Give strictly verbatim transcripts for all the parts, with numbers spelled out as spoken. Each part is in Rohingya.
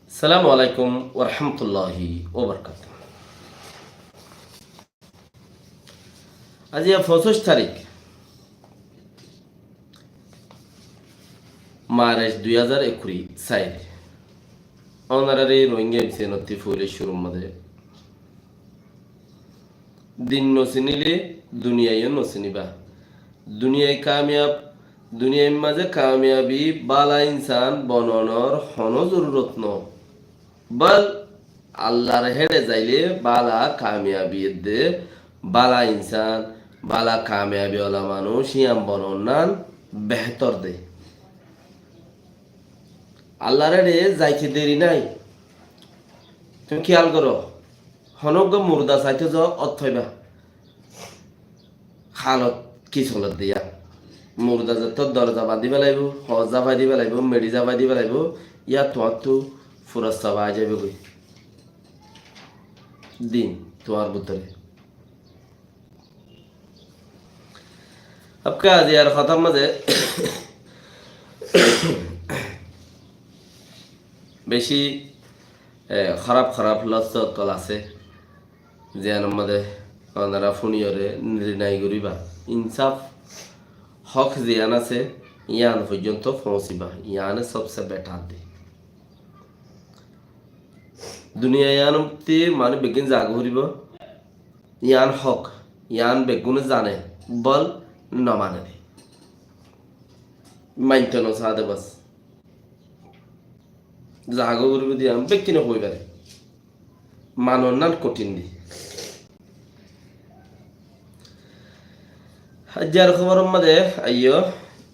Assalamu alaikum warahmatulláhi wabarakátuhu. Aijja foñsíc tarík, Marc dui házar ekkuri sair. Ónorare Rohingya M C N ottú foila cúrur mazé din no sinile duniyai yó no siniba. Duniyai kamiyab, duniyair mazé kamiyabi bála insán bononor honó zorurot no. Bal Allar héçe zaile bála kamiyabi edde, bála insán, bála kamiyabi ola manúic, yián bononnán behétor de. Allar héçe zaite deri nái. Tuñí kiyal goró, honó uggwá murda saito zo, ót faiba. Halot ki soler de yián? Murda zettót dorza bañdí félaibo, hoor zafai di félaibo, meçi zafai di félaibo, yá tuáñttú furasta bái zaibo goi. Din tuáñr bútore. Abka aijjar hotár mazé beci, e, hóraf hóraf lofz ókkol asé. Ziyánor mazé onora fúniyóre nirinai goríba. Insáf, hók ziyán asé, yián foijjonto foóñsiba. Yiáne sobse betar de. Duniya yiánottí manúic beggún zaga foribo. Yián hók, yián beggúne zane, bal no mane de. Mainto no saá de bas. Zaga foribo de yián bekkúne hoi fare. Manonnan kothin de. Aijjar hóboror mazé aiyó,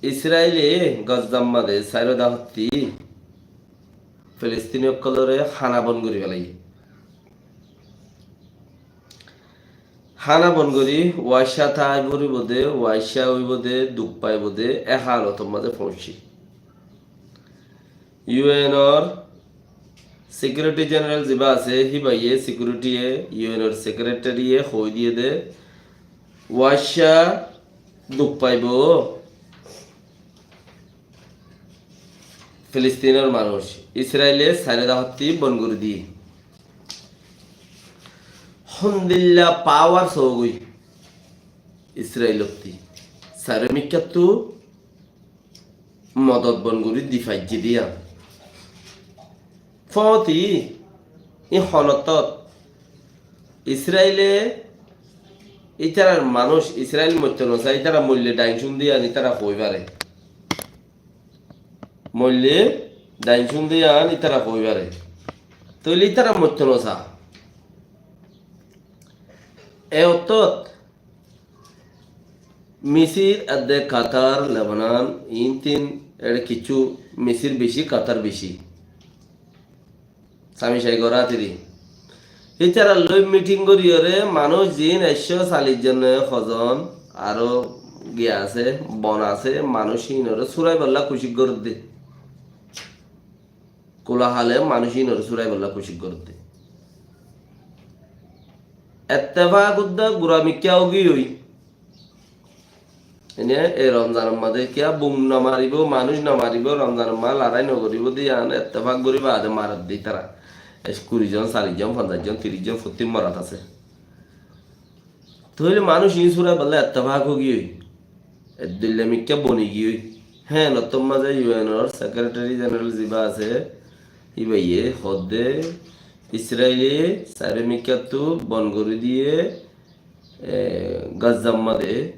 Israile Gazzar mazé sairó dahottí Filistini ókkolore hána bon gorí félaiye. Hána bon gorí, waicá tái foribo de, waicá óibo de, duk faibo de, e halotor mazé foóñsiyé. U N or Secretary General ziba asé, híbaye, security ye, U N or secretary ye hoi diye de, waicá duk faibo Filistinor manúic, Israile sairó dahottí bon gorí diye. Hondilla power sógoi Israilottí. Sairó mikkáttú modot bon gorí di faijjé de yián. Fóti, i honottót Israile ítarar manúic, Israil moitto no saá, ítara moille dain cún de yián ítara hoi fare. Moille dain cún de yián ítara hoi fare. Tóile ítara moitto no saá. E ottót Misir edde Katar, Lebanon, iín tin, eçe kiccú Misir beci, Katar beci. Sami cai gorá tiri. Ítarar loi meeting goríyore manúic ziín ekcó callic zon ne hozon aró giya asé, bon asé, manúic hínore súraibálla kucíc gorédde. Kula hale manúic hínore súraibálla kucíc gorédde. Ettefak udda gura mikká ógiyoi. Ene e Romzanor mazé kiyá bum no maribó, manúic no maribó, Romzanor mazé larái no goríbou de yián ettefak gorí baade maredde ítara. Es kuri zon, callic zon, fonzaic zon, tiric zon fottí morat asé. Tóile manúic iín súraibálla ettefak ógiyoi. Edduilla mikká boni giyói. Hé, nottór mazé U N or Secretary General ziba asé, íbaye hoódde Israile sairó mikkáttú bon gorí diyé, e, Gazzar mazé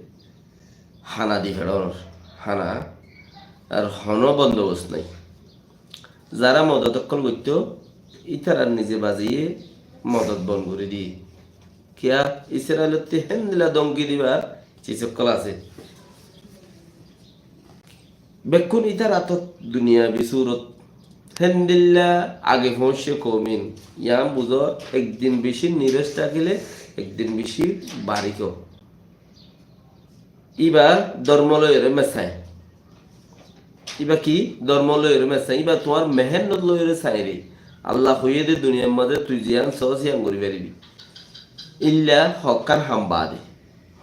hána di feçónor, hána, ar honó bondobost nái. Zará modot ókkol goittó, ítarar nize baziye modot bon gorí diyé. Kiyá Israilottí héndilla dómki dibar ciz ókkol asé. Bekkún ítar átot duniyabi surot héndilla age foóñiccé koumín. Yián buzó, ek din bicí niros tákile ek din bicí barík ó. Íba dórmo loiyóre messái. Íba ki? Dórmo loiyóre messái. Íba tuáñr mehénnot loiyóre sairé. Alla hoiyé dé duniyair mazé tui ziyán soós yían gorí faribí. Ílla hokkán ham baade.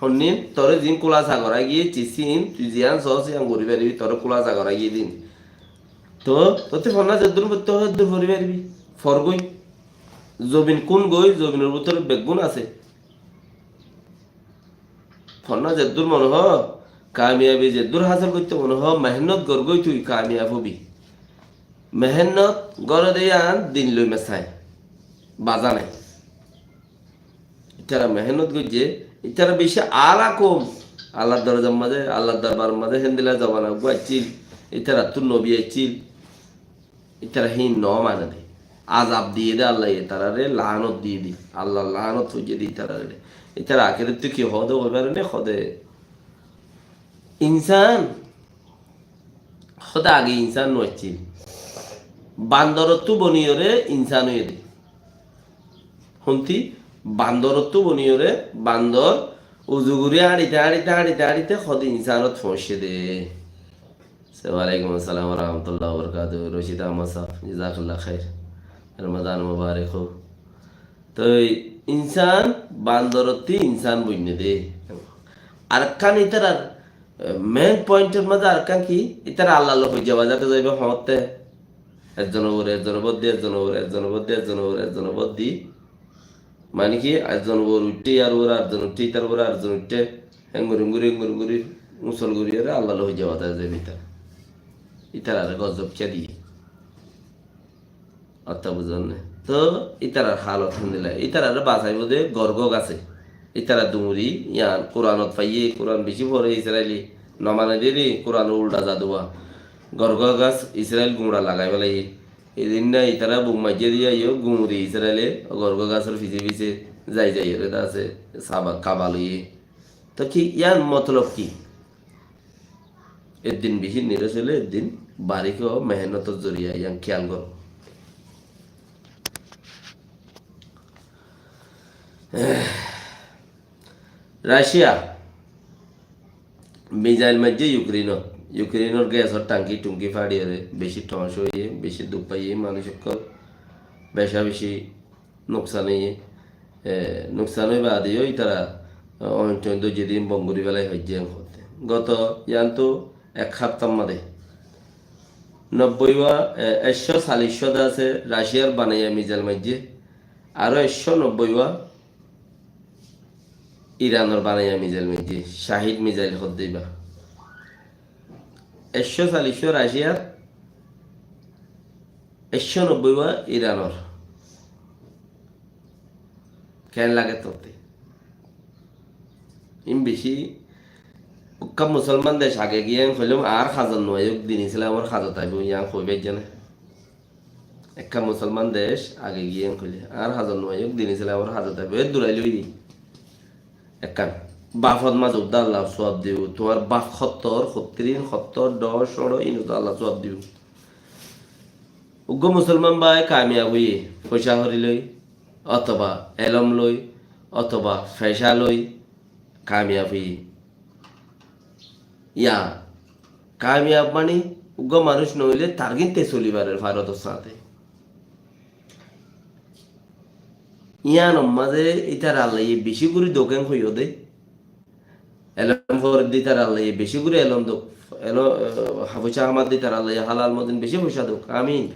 Honnín toré ziín kúlasa gorá giyé, cisín tui ziyán soós yían gorí faribí, toré kúlasa gorá giyé din. Toóu, toóu tui fonná zeddúr foittóu hoó eddúr fori faribí. Forgói. Zobin kúngoi, zobinor bútore beggún asé. Fonná zeddúr mone hoó, kamiyabi zeddúr hásil goitté mone hoó, mehénnot gorgói tui kamiyab óbi. Mehénnot goré de yían din loi mesai. Bazá nai. Ítara mehénnot goijjé, ítara beci ala koum. Allar dorozar mazé, Allar dorbaror mazé héndilla zobana uggúa aiccíl, ítarattú nobi aiccíl. Ítara híin no mane de. Azab diyé de Allaye ítarare, laánot diyé de. Allar laánot foijjé de ítarare. Ítara akérattú ki hoó de hoibar ne hoó de. Insán, hoó de age insán no accíl. Bandorottú boniyóre insán óiye de. Honti bandorottú boniyóre bandor uzu gorí añçite, añçite, añçite, añçite hoó de insánot foóñiccé de. Assalamu alaikum, assalam wa rahmatullahi wa barakatuhu. Roshid Ahmad sahab, jazakallah khair. Ramadan mubarak hó. Toi insán bandorottí insán boinné de. Arekkán ítarar, eh, main pointor mazé arekkán ki? Ítara Allar loi hoijja bazate zaibo hoóñtte. Ezzonor uore ezzon boddi, ezzonor uore ezzon boddi, ezzonor uore ezzon boddi. Mane ki, ezzon uore uiththé, yar uore arezzon uiththé, ítar uore arezzon uiththé. Héngori héngori héngori héngori usol goriyóre Allar loi hoijja bazate zaibo ítara. Ítarare gozob kiyá diyé? Ottá buzón né? Toh ítarar halot héndilla. Ítarare basaibó de gorgó gasé. Ítara duñri, yián Kuranot faiyé, Kuran beci fore Israili. No mane de ri, Kuranor ulda zadu ba. Gorgó gas Israil guñça lagai felaiyé. Edinna ítara bum maijjé de yó guñri Israile gorgó gasor fise fise zai zai ore de asé, saba kaba loiyé. Toh ki, yián motolob ki? Eddin beci nirosole, eddin barik ó mehénnotor zoriya, yián kiyal goró. Racia mizail maijjé Yukrenot. Yukrenor gesor tangki tungki façiyóre beci thoóñc óiye, beci duk faiyé manúic ókkol, beca beci nuksan óiye. E, nuksan ói baade yó ítara, e, oin toin dóijje din bon gorí félai faijjé en hoódde. Goto yiántu ek haftar mazé nobboi wa, e, ekcó callic códa asé Raciar banaiya mizail maijjé, aró ekcó nobboi wa Iranor banaiya mizail maijjé, Cahid mizail hoódde íba. Ekcó callic có Raciar, ekcó nobboi wa Iranor. Keén lage tottí? Ín beci, ukkán musolman dec age giyé en hoilóm, añár hazot no aiyók, din Islamor hazot aibó, yián hoi faijjé né? Ekkán musolman dec age giyé en hoilé, añár hazot no aiyók, din Islamor hazot aibó, e durai loi. Ekkán bafot mazé udda Allah suab dibo, tuáñr baf hottor, hottirin, hottor, doc, cóñço, ín udda Allah suab dibo. Uggwá musolman bái kamiyab óiye, foicá hori loi, otoba elóm loi, otoba feca loi kamiyab óiye. Yá, kamiyab mani uggwá manúic no óile tar gínte soli farer farotor sáñte. Yíanor mazé ítar Allaye bicí gorí dok en hoiyó de. Elóm foredde ítar Allaye bicí gorí elóm dok. Eló-, eh, foicá hamadde ítar Allaye halal modin bicí foicá dok. Amin.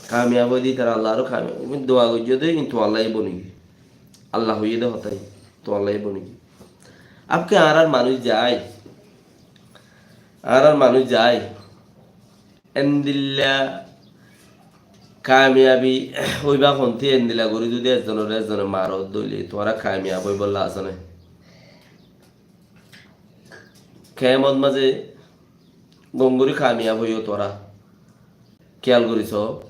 Kamiyab ói de ítar Allah aró kamiyab. Dua goijjó de, kintu Allah ye boni giyé. Allah hoiyé de hotá, to Allah ye boni giyé. Abke añárar manúic zai, añárar manúic zai, endilla kamiyabi óiba hontí, endilla gorí zodi ezzonore ezzone maro dóile, tuáñra kamiyab óibolla asó né? Kemot mazé gom gorí kamiyab óiyo tuáñra. Kiyal gorí so,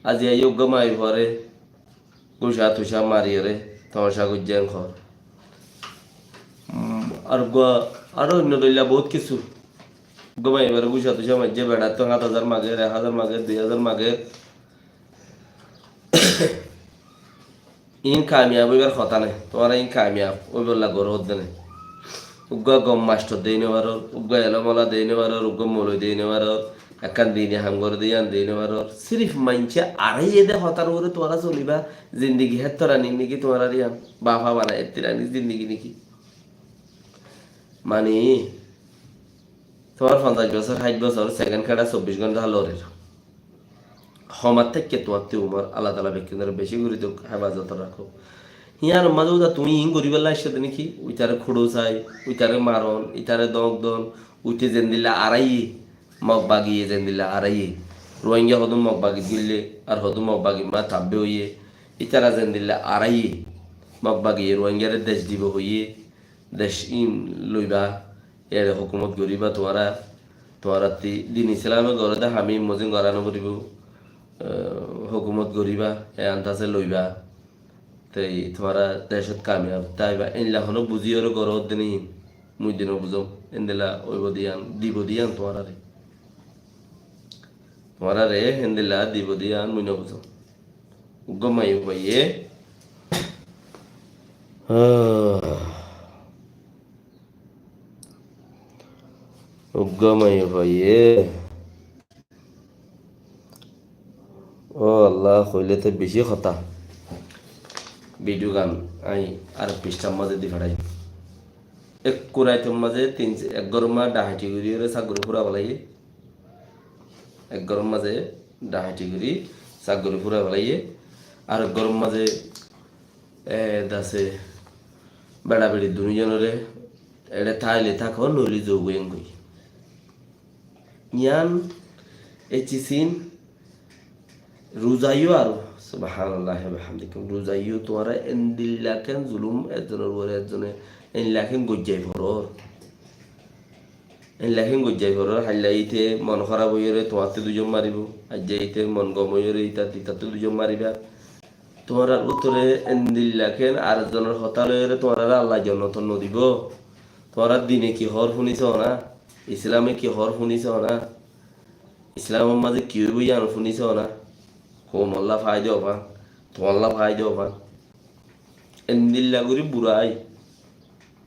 aijja yó uggwá maiyafuare gúca tuca mariyóre tomacá goijjé en hoór. Um, ar uggwá, aró oinno dóilla bout kessú. Uggwá maiyafuare gúca tuca maijjé, beçattú háñt házar mager, ek házar mager, dui házar mager. Iín kamiyab óibar hotá nái, tuáñra iín kamiyab óibolla goró hoddé nái. Uggwá gom mastor de ói no faror, uggwá elómwala de ói no faror, uggwá moloi de ói no faror, ekkán dini ham goré de yían de ói no faror. Sirif maincé aráiye de hotár uore tuáñra soliba, zindigi héttor aní niki tuáñrar yían, bafa bana ettir aní zindigi niki? Mani, tuáñr fonzaic bosór, háit bosór, sekend keça sobbic gonta lorer. Hom ar táikke tuáñttú umor, Allah taala bekkúnore beci gorí douk, hefazot rakók. Híyanor mazé uda tuñí iín goríbolla aiccó de né ki? Uitaré kúçu sai, uitaré maron, itaré dóñk don, uite zendilla aráiye, Mog bagiye zendilla aráiye. Ruáingga hodún Mog bagit gílle, ar hodún Mog bagit ma tabbe óiye. Itara zendilla aráiye, Mog bagiye Ruáinggare dec dibo hoiye, dec ín loiba, ere hókumot goríba tuáñra, tuáñrattí din Islame goré de ham ín mozin gorá noforibó, eh, hókumot goríba, e antase loiba. Te tuáñra decót kamiyab táiba, éilla honó buzíyoré goró de né, mui de nobuzóm, éndilla óibo de yián, dibo de yián tuáñrare. Tuáñrare éndilla dibo de yián mui nobuzóm. Uggwá maiyafua ye, ah, uggwá maiyafua ye. Ó Allah, hoilé te beci hotá. Bidiu gán añí ar pisthar mazé di felaiyum. Ekku raitor mazé tin, ek góror mazé dhahaiti gorí ore sagori fura felaiye. Ek góror mazé dhahaiti gorí sagori fura felaiye. Ar ek góror mazé, e, dase beça beçi dunizonore ere táile táko, noile zogoi engoi. Yián e cisín ruzaiyó aró, subhanallahi wa bihamdihi, ruzaiyó tuáñra endilla ken zulum ezzonor uore ezzone endilla ken goijjai foror. Endilla ken goijjai foror, hailla ite mon hóraf óiyore tuáñtte duizon maribo, aijja ite mon gom óiyore ita, itatte duizon mariba. Tuáñrar bútore endilla ken ar ezzonor hotá loiyore tuáñrare Allah jonnotot nodibo. Tuáñra dine ki hoór fúniso na? Islame ki hoór fúniso na? Islamor mazé ki óibo yián fúniso na? Koumolla faida ófan, tuáñlla faida ófan. Endilla gorí burai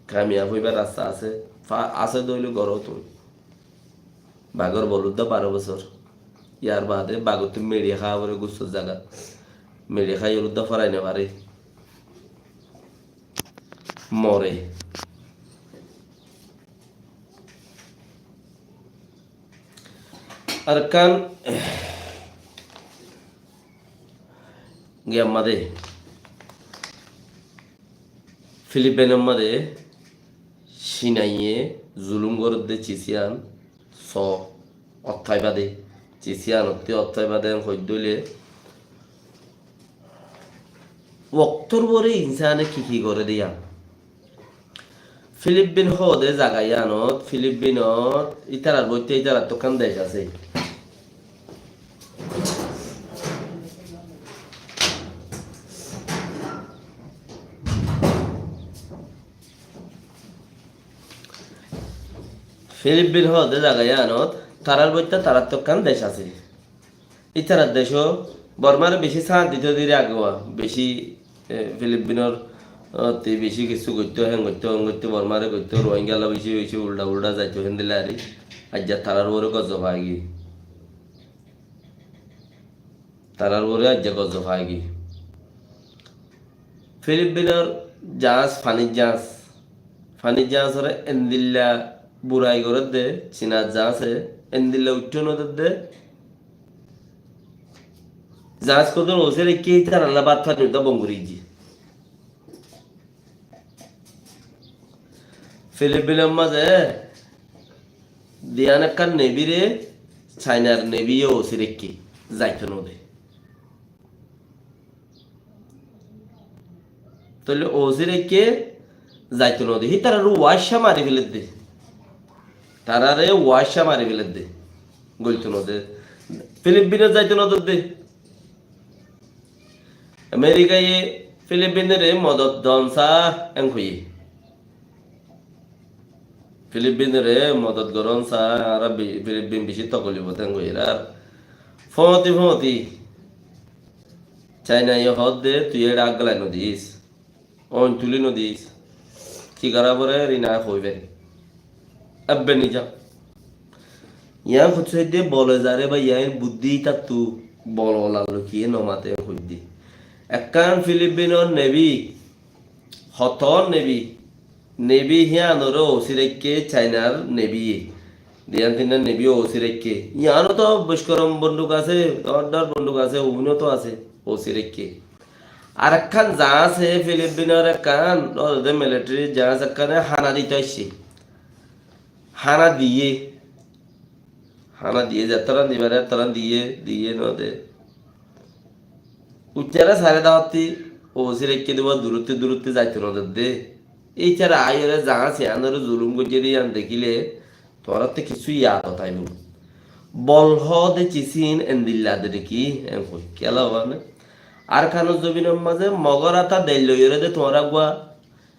kamiyab óibar rasta asé, fa-, asé de óile goró tuñí. Bagor bol udda baró bosór. Yar bade bagottú meçi há foré gussór zagat. Meçi hái ur udda forai no fare. More. Ar ekkán giyar mazé, Filipinor mazé Cinaiye zulum gorédde cisíyan, so, ottáibade, cisíyanottí ottáibade hoiddé óile, woktór uore insane ki ki goré de yián. Filipin hoóde zaga yíanot, Filipinot ítarar boitte ítarattú ekkán dec asé. Filipin hoóde zaga yíanot, tarár boitte tarattú ekkán dec asé. Ítarar decó Bormáre bicí sáñt dito diri agewá, bicí, e, Filipinor, e, ttí bicí kissú goittó, héen goittó, héen goittó, Bormáre goittó, Rohingyalla bicí, bicí uldha, uldha zaito, héndilla ari. Aijja tarár uore gozzob aigiyé. Tarár uore aijja gozzob aigiyé. Filipinor jaáñs, fanir jaáñs, fanir jaáñsore endilla burai gorédde, Cinar jaáñse endilla uiththó nodedde, Zaáñs kodún osí raikké ítarallá bát fani udá bon gorí diyé. Filipinor mazé diyan ekkán nebire Cainar nebiye osí raikké, zaito node. Tóile osí raikké zaito node. Hí tarare uáicca mari feledde. Tarare uáicca mari feledde. Goito node. Filipinot zaito nodedde. Amerikaye Filipinore modot don sa en hoiye. Filipinore modot goron sa, añára bi-, Filipin bicí tokolifot en hoiye. Ar foñti foñti Cainaye hoódde, tui eçe aggálai nodis. Oin tuli nodis. Ki gorá foré, ri na hoi fari. Ebbe nizam. Yián hoiccé de bole zare ba yián buddí tattú bol olar lokiye no mate hoiddé. Ekkán Filipinor nebi, hotor nebi, nebi híanoré osí raikké Cainar nebiye. Duiyán tinnán nevi óusi raikké. Yiáno to biskorom bonduk asé, dór dór bonduk asé, uino to asé, óusi raikké. Ar ekkán zaáñs e Filippinor ekkán, ódede militari zaáñs ekkáne hána dito aiccé. Hána diyé. Hána diyé, zettóran di fare, ettóran diyé, diyé no de. Ucáre sairé dawattí, óusi raikké dibo, durótti durótti zaito no dedde. Ítará aiyóre zaáñs yiánore zulum goijjé de yián dekíle, tuáñrattú kissú yad táibo. Bol hoóde cisín endilla de dekí, en hoi. Kiyólla hoóne? Arkanor zobinor mazé Mogor ata dec loiyóre de tuáñra uggúa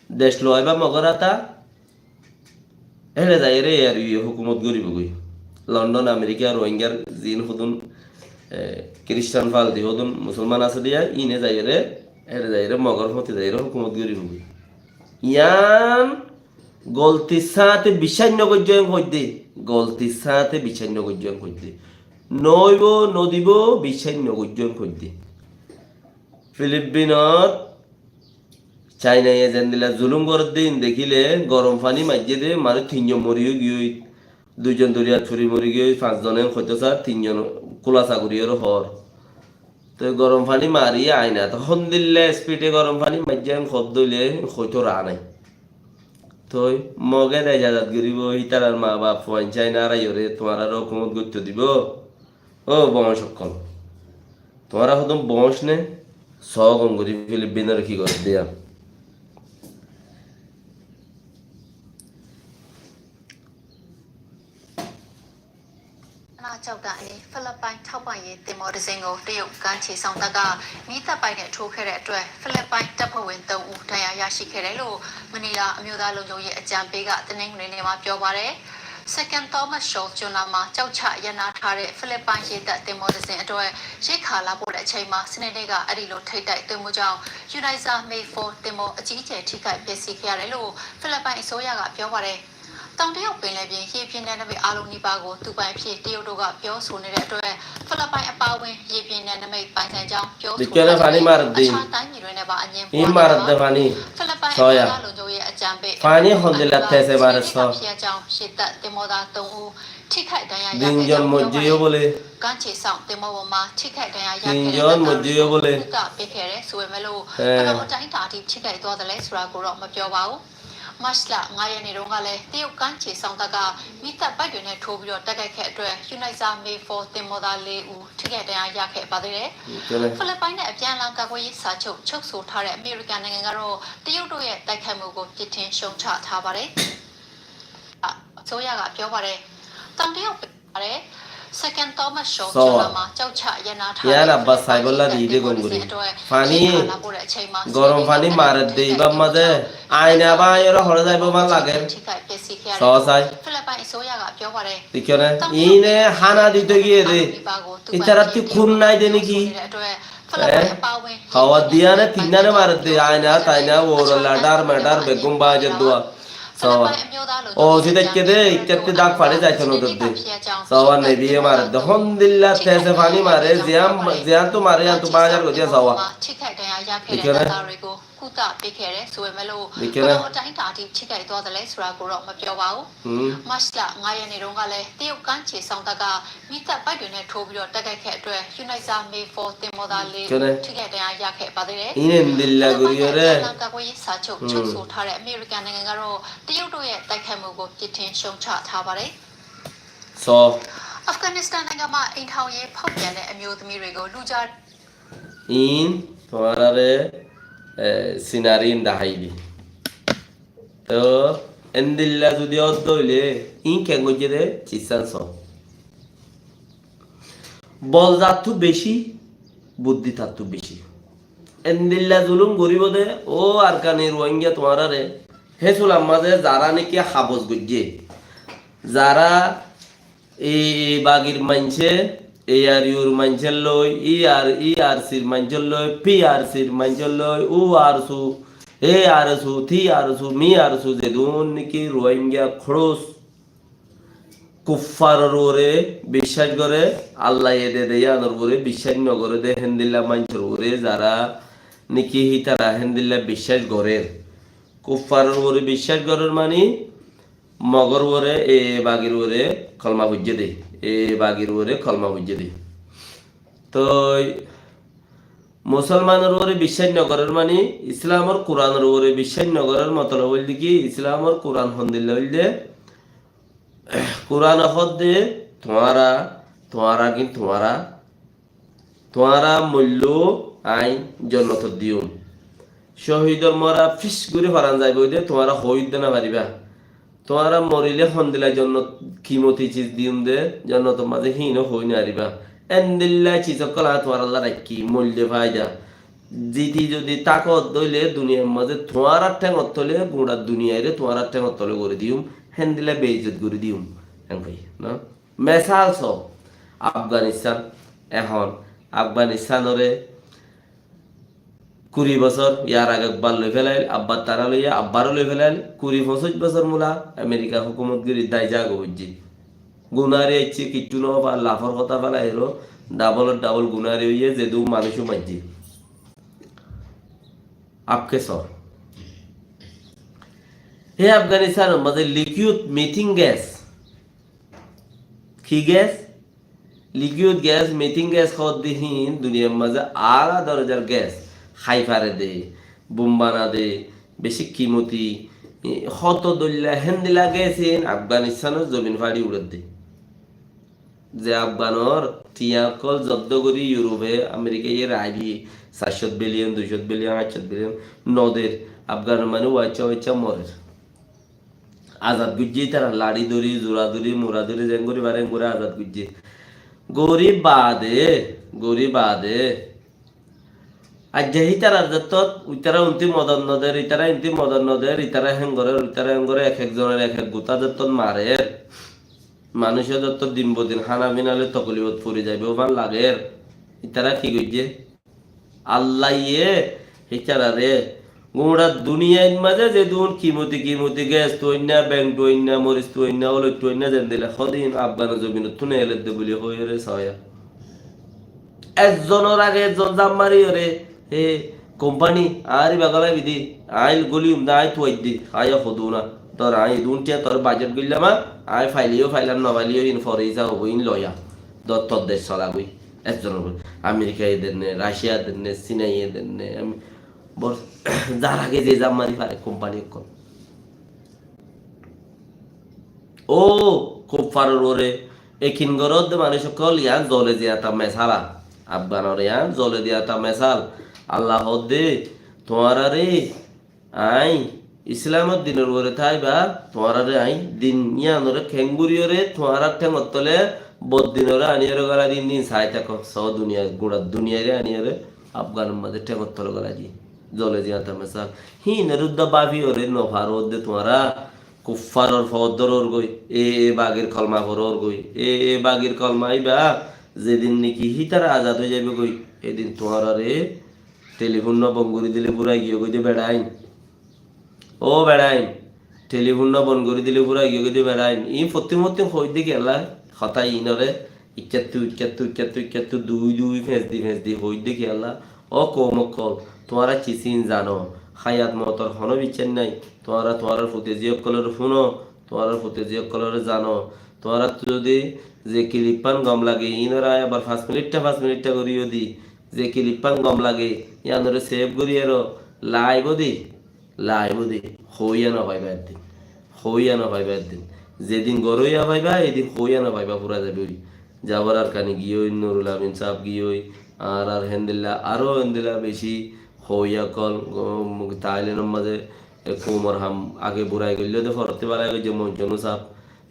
dec loaiba Mogor ata, héçe zaiyóre ARU ye hókumot goríbogói. London, Amerika, Rohingyar ziín hodún, e, Kiristan falti hodún Musolman asé de, íine zaiyóre, héçe zaiyóre Mogor foti zaiyóre hókumot goríbogói. Yián goltir sáñte biccác no goijjó en hoidde, goltir sáñte biccác no goijjó en hoidde. No óibo, no dibo, biccác no goijjó en hoidde. Filippinot Cainaye zendilla zulum gorédde íin dekíle, gorom faní maijjé de, manúic tin zon mori giyói, dui zon doriyat fori mori giyói, fañs zone hoitó sar, tin zon kúlasa gorí aró hoór. Toi gorom faní mari ainat hondilla espide gorom faní maijjé en hoódde óile hoitó raa nái. Toi Moge de ejazat goríbo, hítarar maa baf fuain Caina araiyóre tuáñrare hókumot goittó dibo? Ó boóñc ókkol, tuáñra hodún boóñc né? Soó gom gorí Filippinore ki gorédde yián. Ná ကျောက်တန်အနီး ဖိလစ်ပိုင်ထောက်ပံ့ရေးသင်္ဘောတစ်စင်းကို တရုတ်ကမ်းခြေစောင့်တပ်က မီးသတ်ပိုက်နဲ့ထိုးခဲ့တဲ့အတွက် ဖိလစ်ပိုင်တပ်ဖွဲ့ဝင်သုံးဦး ဒဏ်ရာရရှိခဲ့တယ်လို့ မနီလာအမျိုးသားလုံခြုံရေးအကြံပေးက တနင်္ဂနွေနေ့မှာပြောပါတယ်။ Second Thomas Shoal ကျွန်းနားမှာ ကျောက်ချရပ်နားထားတဲ့ ဖိလစ်ပိုင်ရေတပ်သင်္ဘောတစ်စင်းအတွက် ရိက္ခာလာပို့တဲ့အချိန်မှာ စနေနေ့က အဲဒီလိုထိပ်တိုက်တွေ့မှုကြောင့် Uniza May four သင်္ဘောအကြီးအကျယ်ထိခိုက်ပျက်စီးခဲ့ရတယ်လို့ ဖိလစ်ပိုင်အစိုးရကပြောပါတယ်။ တောင်တရုတ်ပင်လယ်ပြင် ရေပြင်နယ်နိမိတ်အားလုံးနီးပါးကို သူပိုင်အဖြစ် တရုတ်တို့ကပြောဆိုနေတဲ့အတွက် ဖိလစ်ပိုင်အပါအဝင် ရေပြင်နယ်နိမိတ်ပိုင်ဆိုင်ကြောင်းပြောဆိုထားတဲ့ အခြားတိုင်းပြည်တွေနဲ့ပါ အငြင်းပွားနေတာပါ။ ဖိလစ်ပိုင်အမျိုးသားလုံခြုံရေးအကြံပေး Fani hondilla tese mare so. ဖြစ်ကြောင်း ရေတပ်သင်္ဘောသားသုံးဦး ထိခိုက်ဒဏ်ရာရခဲ့ကြောင်းပြောပါတယ်။ Tin zon moijjé bole. ကမ်းခြေစောင့်သင်္ဘောပေါ်မှာ ထိခိုက်ဒဏ်ရာရခဲ့တဲ့တပ်သားတွေကို ကုသပေးခဲ့တယ်ဆိုပေမဲ့လို့ ဘယ်လောက်အတိုင်းအတာအထိ ထိခိုက်သွားသလဲဆိုတာကိုတော့ မပြောပါဘူး။ မတ်လငါးရက်နေ့တုန်းကလည်း တရုတ်ကမ်းခြေစောင့်တပ်က မီးသတ်ပိုက်တွေနဲ့ထိုးပြီးတော့ တိုက်ခိုက်ခဲ့အတွက် Uniza May four သင်္ဘောသားလေးဦး ထိခိုက်ဒဏ်ရာရခဲ့ပါသေးတယ်။ ဖိလစ်ပိုင်နဲ့ အပြန်အလှန်ကာကွယ်ရေးစာချုပ် ချုပ်ဆိုထားတဲ့ အမေရိကန်နိုင်ငံကတော့ တရုတ်တို့ရဲ့တိုက်ခိုက်မှုကို ပြစ်တင်ရှုတ်ချထားပါတယ်။ အစိုးရကပြောပါတယ်။ တောင်တရုတ်ပင်လယ်ပြင် Second Thomas Shoal ကျွန်းနားမှာ ကျောက်ချရပ်နားထားတဲ့ Yar abba saibolla dide gom gori. Fani, gorom fani maredde ibar maze. Aina ba yora hore zaibo ma lager. So sai. ဖိလစ်ပိုင်အစိုးရကပြောပါတယ်။ Dekho ne? Ine hána dito giyé de. Itarattu khun nai de niki? Hawar diyane tinnare maredde. Aina taina orolla dhar medhar beggún bajer dua. Sawa. Óusi daikke de, ittatti dak fari zaito no dedde. Sawa, neviye maredde. Hondilla tese fani mare, ziyán, ziyántu mare, yántu bajar goi diya sawa. Dekho ne? ကုသပေးခဲ့တယ်ဆိုပေမဲ့လို့ ဘယ်လောက်အတိုင်းအတာအထိ ထိခိုက်သွားသလဲဆိုတာကိုတော့ မပြောပါဘူး။ မတ်လငါးရက်နေ့တုန်းကလည်း တရုတ်ကမ်းခြေစောင့်တပ်က မီးသတ်ပိုက်တွေနဲ့ထိုးပြီးတော့ တိုက်ခိုက်ခဲ့အတွက် Uniza May four သင်္ဘောသားလေးဦး ထိခိုက်ဒဏ်ရာရခဲ့ပါသေးတယ်။ Ine endilla gori ore. ကာကွယ်ရေးစာချုပ် ချုပ်ဆိုထားတဲ့ အမေရိကန်နိုင်ငံကတော့ တရုတ်တို့ရဲ့တိုက်ခိုက်မှုကို ပြစ်တင်ရှုတ်ချထားပါတယ်။ So. အာဖဂန်နစ္စတန်နိုင်ငံမှာ အိမ်ထောင်ရေးဖောက်ပြန်တဲ့အမျိုးသမီးတွေကို လူကြား Iín tuáñrare, e, sinari iín dahái di. Toh endilla zodi ódde óile iín keén goijjé de, cissán so. Bol zattú beci, buddi tattú beci. Endilla zulum goríbo de, ó Arkani Ruáingga tuáñrare, hé sular mazé zará niki habos goijjé, zará e, e bagir maincé, e ARU r maincór loi, e R, e RC r maincór loi, P RC r maincór loi, U RSU, A RSU, T RSU, M RSU, zedún niki Ruáingga kórus kuffaror uore biccác goré, Allaye de de yíanor uore biccác no goré de, héndilla maincór uore zará niki hítara héndilla biccác gorér. Kuffaror uore biccác gorér mani, Mogor uore, e, bagir uore, kolma foijjé dé, e bagir uore kolma foijjé dé. Toi musolmanor uore biccác nogorer mani, Islamor Kuranor uore biccác nogorer motolob óilde ki, Islamor Kuran hondilla óilde, Kurane hoódde, tuáñra, tuáñra gín tuáñra, tuáñra moilló aññí jonnotot diyum. Cóhidor mora fis gorí foran zaibói dé, tuáñra hoói dé nofaribá. Tuáñra morilé hondilla jonnot, kimoti ciz diyum dé, jonnotor mazé híin ó hoói nofaribá. Endilla ciz ókkol aññí tuáñralla raikkí, moillé faida. Ziti zodi tákot óile duniyair mazé tuáñrar théngor tole, gura duniyaire tuáñrar théngor tole gorí diyum, héndilla beizzot gorí diyum. Enkoi, no? Mesal so, Afganistan, ehón Afganistanore kuri bosór, yar age ekbar loi felail, abbar tara loiya, abbaró loi felail, kuri foñsíc bosór mula Amerikar hókumot gori dai zaga goijjé. Gunari aiccé, kiccú no far, lafor hotá felai ero, double double gunari óiye, zedún manúic ó maijjé. Apke sor. Hé Afganistanor mazé liquid methane gas. Ki gas? Liquid gas, methane gas hoódde híin duniyair mazé ala dorojar gas. Hái fare de, bum bana de, beci kimoti, e, hoto dóilla héndilla gas híin Afganistanor zobin fari uçedde. Ze Afganor tiañ ókkol zobdo gorí Europe, Amerikaye rai diye, sair cót billion, dui cót billion, añc cót billion, no der. Afganor manúic wacca wacca morer. Azad goijjé ítara, laçi dóri, zura dóri, mura dóri, zeén gorí fare eén gorí azad goijjé. Gorí baade, gorí baade. Aijja ítarar zettót, ítara untí modot no der, ítara intí modot no der, ítara héen gorer, ítara héen gorer, ek ek zonor ek ek gutá zettót marer. Manúic zettót din bodin hána fina loi tokolibot fori zaibou fán lager. Ítara ki goijjé? Allaye ítarare gura duniyair mazé zedún kimoti kimoti gas tuwainna, beng tuwainna, moris tuwainna, oloit tuwainna zendilla hodin Afgan zobinottú neeledde buli hoiyóre soya. Ezzonor age ezzon zam mariyóre, he, kompani, añár iba gólai bidi, aññí góliyum de, aññí tuwaidde, aññí hoduna. Tor aññí edún tiya tor bajet goillama, aññí faileyó failam, no faileyó in fore isa hobo, in loya. Dor tor dec solagoi. Ezzonor uore. Amerikaye denne, Raciya denne, Sinaye denne, em, bor, zar age ze zam mari fare kompani ókkol. Ó, kuffaror uore ekin goródde manúic ókkol, yián zole ziyata mesala. Afganor yián zole ziyata mesal. Allah hoódde, tuáñrare aññí Islamor dinor uore táiba, tuáñrare aññí din yíanore keéngoriyóre tuáñrar théngor tole boddinore aniyóre gólai din din sai táko. Só duniyai, gura duniyaire aniyóre Afganor mazé théngor tole gólai di. Zole ziyata mesal. Híinor uddá báfiyóre no faródde tuáñra kuffaror foóddoror goi, e, e bagir kolma forór goi, e, e bagir kolma íba, zedin niki hítara azad ói zaibou goi, edin tuáñrare telifónno bon gorí dile furai giyó goi de beçain. Ó beçain, telifónno bon gorí dile furai giyó goi de beçain. Iín fottí mottí hoóidde kiyólla, hotá iínore, Ikkáttú, ikkáttú, ikkáttú, ikkáttú, dui, dui, feñs di, feñs di, hoóidde kiyólla? Ó koum ókkol, tuáñra ki sin zano? Háyat moutor honó biccác nái. Tuáñra tuáñrar futezi ókkolore fúno, tuáñrar futezi ókkolore zano. Tuáñrattú zodi ze kilippán gom lage, iínore aññí abar fañs miniththá, fañs miniththá gorí yó di. Ze kilippán gom lage, yíanore sef gorí ero, laib ó di. Laib ó de, hoóiya no faiba eddin. Hoóiya no faiba eddin. Zedin goróiya faiba, edin hoóiya no faiba, fura zaibo. Jabar Arkani giyói, Nurul Amin sáb giyói, ar ar héndilla, aró héndilla beci hoóiya ókkol, go-, Tailenor mazé, e, koumor ham age burai goillé de, forottí balai goijjé Monconu sáb.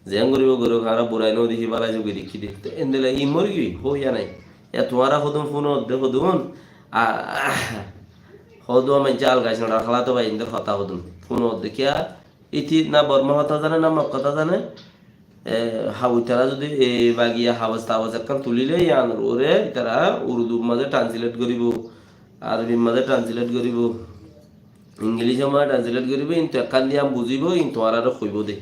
Zeén goribo gorouk, añára burai no deki, bálai zugui dekí de. Te endilla i mori giyói, hoóiya nai. Ya tuáñra hodún fúno de hodún, a, hodún maincé algai soñçar hálato bái indor hotá hodún. Fúno de kiya, iti na Borma hotá zane, na Mog hotá zane, e, ha, itara zodi e bagiya habas tabas ekkán tulile, iyanor uore itara Urdur mazé translate goribo, Arobir mazé translate goribo. Ingilícor mazé translate goribo, kintu ekkán diyan buzibo, kintu añárare hoibo de.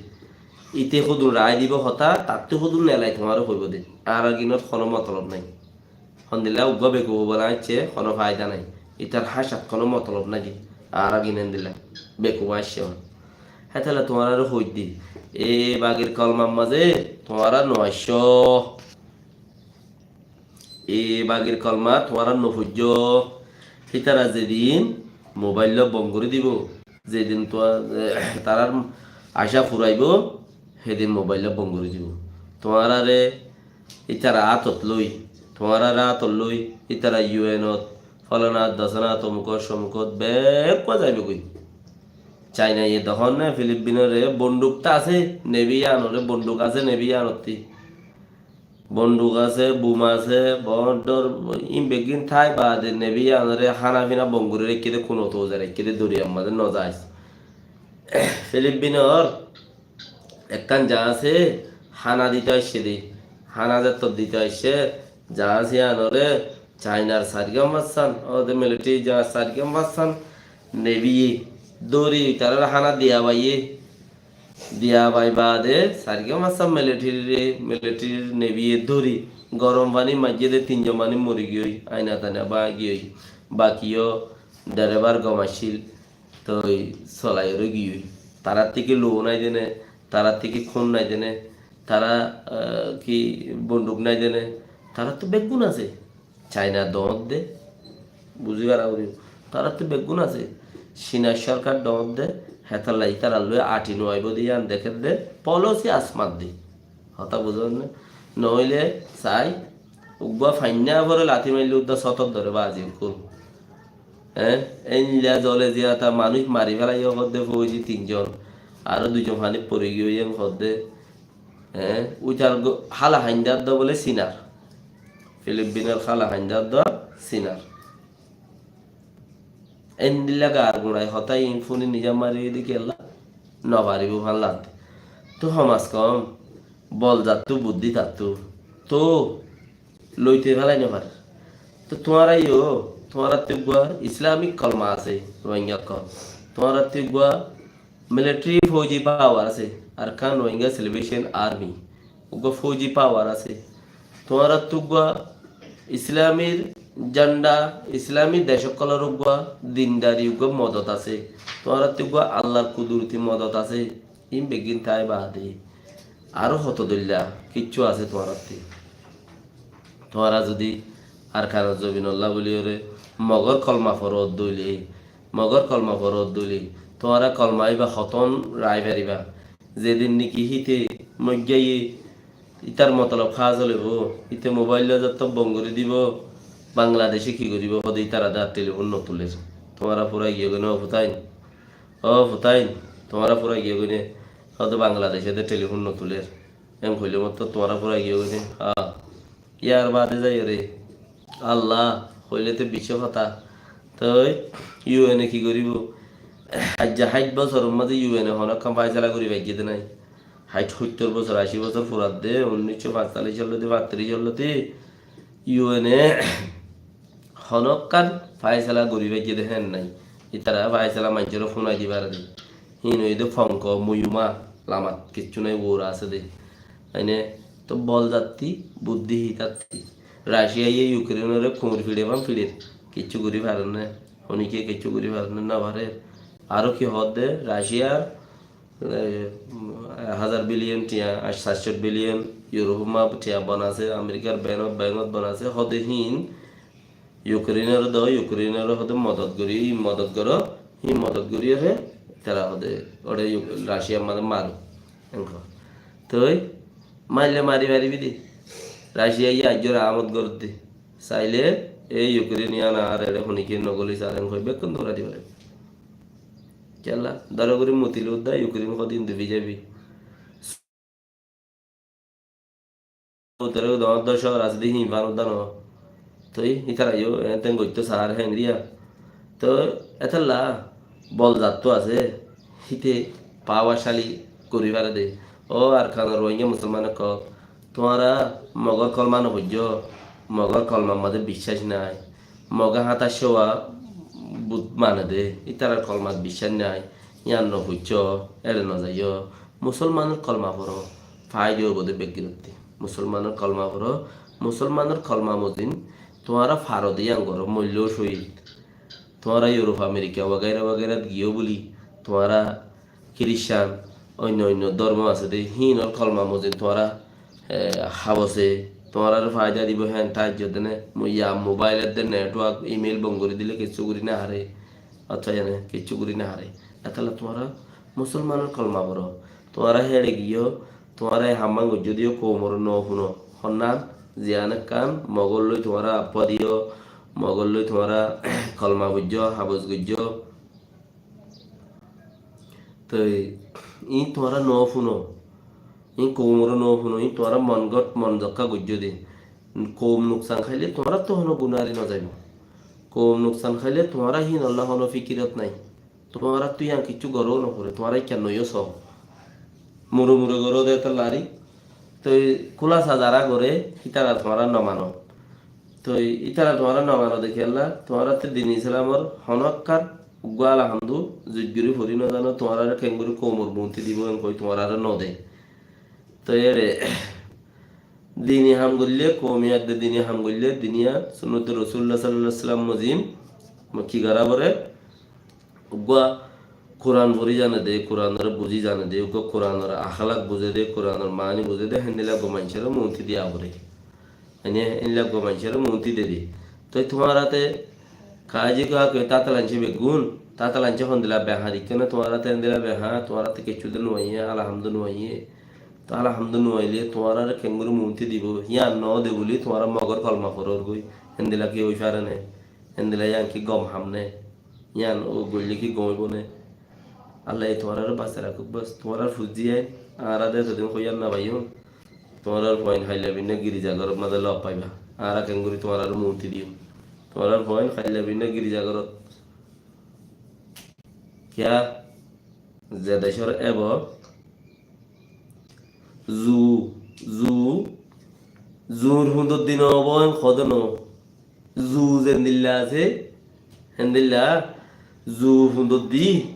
Ite hodún rai dibo hotá, tattú hodún nelai tuáñre hoibo de. Añárar ginot hono motolob nai. Hondilla uggúa bekuf bola aiccé, hono faida nai. Itar háñcat hono motolob nai de. Añárar gin endilla bekuf aiccé hon. Hétolla tuáñráre hoóidde, e bagir kolmar mazé tuáñra no aiccó. E bagir kolma tuáñra no foijjó. Hítara zedin mobail bon gorí dibo, zedin tuá-, tarár acá furaibó, hédin mobail bon gorí dibo. Tuáñráre ítara átot loi, tuáñráre átot loi, ítara U N ot, folana, dosana, tomukot, somukot, bekkúa zaibogói. Cainaye dehón né, Filipinore bonduk tó asé, nevi yíanore bonduk asé, nevi yíanottí. Bonduk asé, bum asé, boóñr dóñr, ín beggín tái baade nevi yíanore hána fina bon gorí raikké dé, kunoto uzai raikké dé, doriyar mazé no zai. Filipinor ekkán jaáñse hána dito aiccé dé, hána zettót dito aiccé, jaáñse yíanore Cainar sairgán fañssán, óde militari jaáñs sairgán fañssán, neviye dóri, tarár hána diya baiyé, diya bai baade sairgán fañssán militarir, militarir neviye dóri, gorom faní maijjé dé, tinzon manúic mori giyói, aina taina báñgi giyói, bakiyó derebar gom accíl, toi solai ore giyói. Taráttu ki lou nái dé né, taráttu ki kún nái dé né, tará, ah, ki bonduk nái dé né, taráttu beggún asé. Caina doóñt dé, buzí fara foribó. Taráttu beggún asé. Cinar sorkar doóñt dé, hétolla ítarar loi añthi no aibó dé yían dekér dé, polosi asmar dé. Hotá buzón né? Noóile sai, uggúa fainná fore lati maille uddá sótot dóre bazi ukkúl. Eé, éilla zole ziyata manúic mari félaiyé hoódde fóuji tinzon, aró duizon fanít fori giyói yían hoódde. Eé, úitar go-, hála haindar dó bóle sinar. Filipinor hála haindar dó sinar. Endilla gar guñai hotá iín fúni nizam mari ói dé kiyólla no faribó fán lante. Tó hom az kom bol zattú, buddí tattú. Tó loite félai no farer. Tó tuáñra yó, tuáñrattú eggúa Islamic kolma asé, Rohingya okkol. Tuáñrattú eggúa military fóuji power asé, Arakan Rohingya Salvation Army. Eggúa fóuji power asé. Tuáñrattú eggúa Islamir jhanda, Islami dec okkolor eggúa dindari eggúa modot asé. Tuáñrattú eggúa Allar kuduroti modot asé. Iín beggín tái baade aró hoto dóilla kiccú asé tuáñrattú. Tuáñra zodi Arkanor zobinolla bóliyoré Mogor kolma foródde óile, Mogor kolma foródde óile, tuáñra kolma íba hotón rai faribá. Zedin niki híte moijjaiye, ítar motolob hás óibo, íte mobail loi zettó bon gorí dibo, Bangladece ki goríbo, hóde ítara dé ar telifón no tulér. Tuáñra fúrai giyógoi né, ó futáin. Ó futáin, tuáñra fúrai giyógoi né, hóde Bangladece dé telifón no tulér. Eén hoilé mottor tuáñra fúrai giyógoi né. Há. Yar baade zaiyóre, Allah, hoilé to bicí hotá. Toi U N e ki goríbo? Aijja háit bosóror mazé U N e honókkan fáisala gorí faijjé dé nái. Háit, hóittor bosór, ací bosór furadde, unnícco fañtalic lóti, fañtalic lóti U N e honókkan fáisala gorí faijjé dé héen nái. Ítara fáisala maincóre fúnai di fare dé. Híin óiye dé fonko, muyuma, lamat, kiccú nái, uore asé dé. Aine, to bol zatti, buddí hítatti. Raciyaye Yukrénoré kuñir fiçe fán fiçer. Kiccú gorí farer né? Honikiyé kiccú gorí farer né? No farer. Aró ki hoódde, Raciyar, e, házar biliyon tiañ, ac-, saitcót biliyon Yurofor mazé tiañ bon asé, Amerikar bengót, bengót bon asé, hóde híin Yukrénoré do, Yukrénoré hóde modot gorí, modot goró, híin modot goríyoré, tará hóde, óre Yuk-, Raciyar mazé maro. Enkó. Toi, maille mari faribí dé. Raciyaye aijjóre amod gorédde. Saile, e Yukrén yián ar eçe honikiyé no goli sar, en hoi bekkún dórai di fare. Kiyólla, dóra gorí mutilé uddá Yukrén hodin dubi zaibi. Uttore uddá dócor asé dé híin fán uddá no. Toi, ítara yó, en ten goittó sar, hengriya. Toi, étalla, bol zattú asé, híte pawacali gorí fare dé. Ó Arkanor Rohingya musolman okkol, tuáñra Mogor kolma no foijjó, Mogor kolmar mazé biccác nái. Moge háñtar cówa but mane dé, ítarar kolmat biccác nái. Yián no foijjó, éçe no zaiyó. Musolmanor kolma foró, faida óibo dé beggínottí. Musolmanor kolma foró, musolmanor kolma mozin, tuáñra faro dé yián goró, moilló cóhid. Tuáñra Yurop, Amerika, wagaira wagairat giyó buli, tuáñra Kiriscán, oinno oinno dórmo asé dé, híinor kolma mozin tuáñra, e, habose, tuáñrare faida dibo, héen taijjo dene, mo-, ya mobáilor dé network, email bon gorí dile kessú gorí nofaré, ottá yane kessú gorí nofaré. Etolla tuáñra musolmanor kolma foro. Tuáñra héçe giyó, tuáñra e hammán goijjó diyó koumoré no fúno. Honnán, ziyán ekkán mogor loi tuáñra affa diyó, mogor loi tuáñra kolma foijjó, habos goijjó. Toi iín tuáñra no fúno, iín koumoré no fúno, iín tuáñra mon gót mon zokká goijjó de. Koum nuksan háile tuáñrattú honó gunári no zaibo. Koum nuksan háile tuáñra híinolla honó fikirot nái. Tuáñrattú yían kiccú goró no foré, tuáñra ikká noiyó só. Mure mure goró de etolla ari. Toi kúlasa zará goré, ítara tuáñra no mano. Toi ítara tuáñra no mano de kiyólla, tuáñrattú din Islamor honó ekkán uggúa alhamdu zuit gorí fori no zano, tuáñrare keéngorí koumor muúnti dibo, en hoi tuáñrare no de. Toi ére dini ham goillé, koumi adde dini ham goillé, diniya sunnote Rosulullah sallallahu alaihi wasallam mozin, mo ki gorá foré, uggúa Kuran fori zane de, Kuranore buzi zane de, uggúa Kuranor akhlak buze de, Kuranor maáni buze de, héndilla uggúa maincóre muúnti diya foré. Ene héndilla uggúa maincóre muúnti de de. Toi tuáñrate kaáji kuá koi tatalanci beggún, tatalanci hondilla behañ, ikkóne tuáñrate héndilla behañ, tuáñrate kessú de nuaiyé, alhamdu nuaiyé. Toi alhamdu nuailé tuáñrare keéngorí muúnti dibo, yían no de buli tuáñra mogor kolma forór goi, héndilla ki ói fare né? Héndilla yían ki gom ham né? Yían ó goillé ki gom óibo né? Allaye tuáñrare basai rakók bas. Tuáñrar fuain, añára de etodin hoiyar no faiyum. Tuáñrar fuain hailla binna girza górot mazé lof faiba. Añára keéngorí tuáñrare muúnti diyum? Tuáñrar fuain hailla binna girza górot. Kiyá? Ze decór ebo Zu, zu, zur fundor di no óbo, en hodé no. Zu zendilla asé, hendilla zu fundor di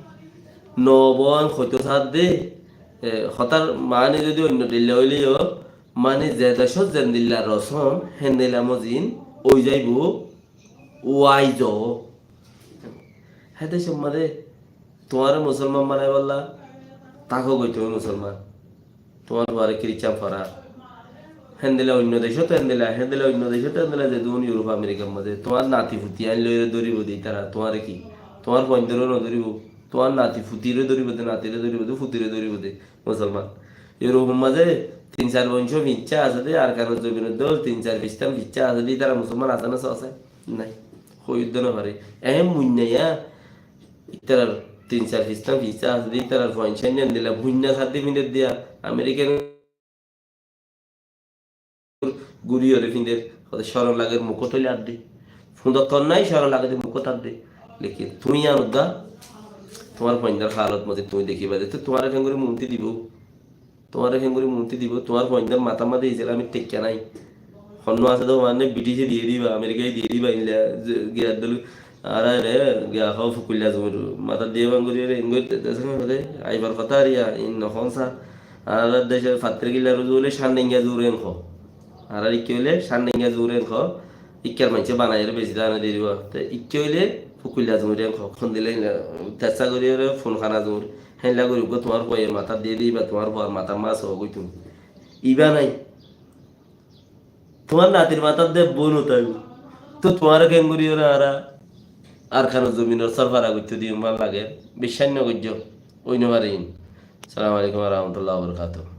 no óbo, en hoitó sadde. E, hotár maáni zodi oinno dilla óileyo, mani ze decót zendilla rosom, hendilla mozin ói zaibo, waiz. Hé decór mazé tuáñre musolman banaibálla táko goi tuñí musolman. Tuáñr fuare Kiriscán forar. Héndilla oinno decót héndilla, héndilla oinno decót héndilla, zedún Iurup Amerikar mazé. Tuáñr nati futi ain loire dóribo de ítara, tuáñre ki? Tuáñr fuaindóre no dóribo. Tuáñr nati futire dóribo de, natire dóribo de, futire dóribo de. Musolman. Iurupor mazé tin sair boncó fiñcá asé de, Arkanor zobinor dóil, tin sair fistan fiñcá asé de, ítara musolman asé né só asé? Nai. Hoi uddá no fare. Ehón muinna ya, ítarar tin sair fistan fiñcá asé de, ítarar fuain sáinna endilla muinna sadde findor diya, Amerikan guri ore findor, hode corom lager mukót óile adde. Fundot hon nai, corom lage de mukót adde. Lekin tuñí yián uddá, tuáñr fuaindor halot mazé tuñí dekiba de, to tuáñre keéngorí muúnti dibo? Tuáñre keéngorí muúnti dibo? Tuáñr fuaindor matár mazé Islamor tekka nai. Honnúa asé de, mane Britice diye diba, Amerikaye diye diba, inla ze, giya dolu, añára ere, giya hó fukuilla zumir matát diye bang gorí ere, engori de, de, de, de, aibar hotá ar ya, in no hon sa. Añárar decór fattir killa ruzu óile Candinga zur en hó. Añárar ikká óile Candinga zur en hó. Ikkár maincé banai ere beci dana de diba. Te ikká óile fukuilla zumir en hó. Hondilla inla, tessa gorí ere fun hana zumir. Héndilla gorí uggúa tuáñr fuaye matát diye diba, tuáñr fuar matát mas hó goi tuñí. Iba nai. Tuáñr natir matát de bou no táibo. To tuáñre keéngorí ore añára Arkanor zobinor sórfara goittó diyum bála lager? Biccác no goijjó, ói no fare in. Assalamu alaikum wa rahmatullahi wa barakatuhu.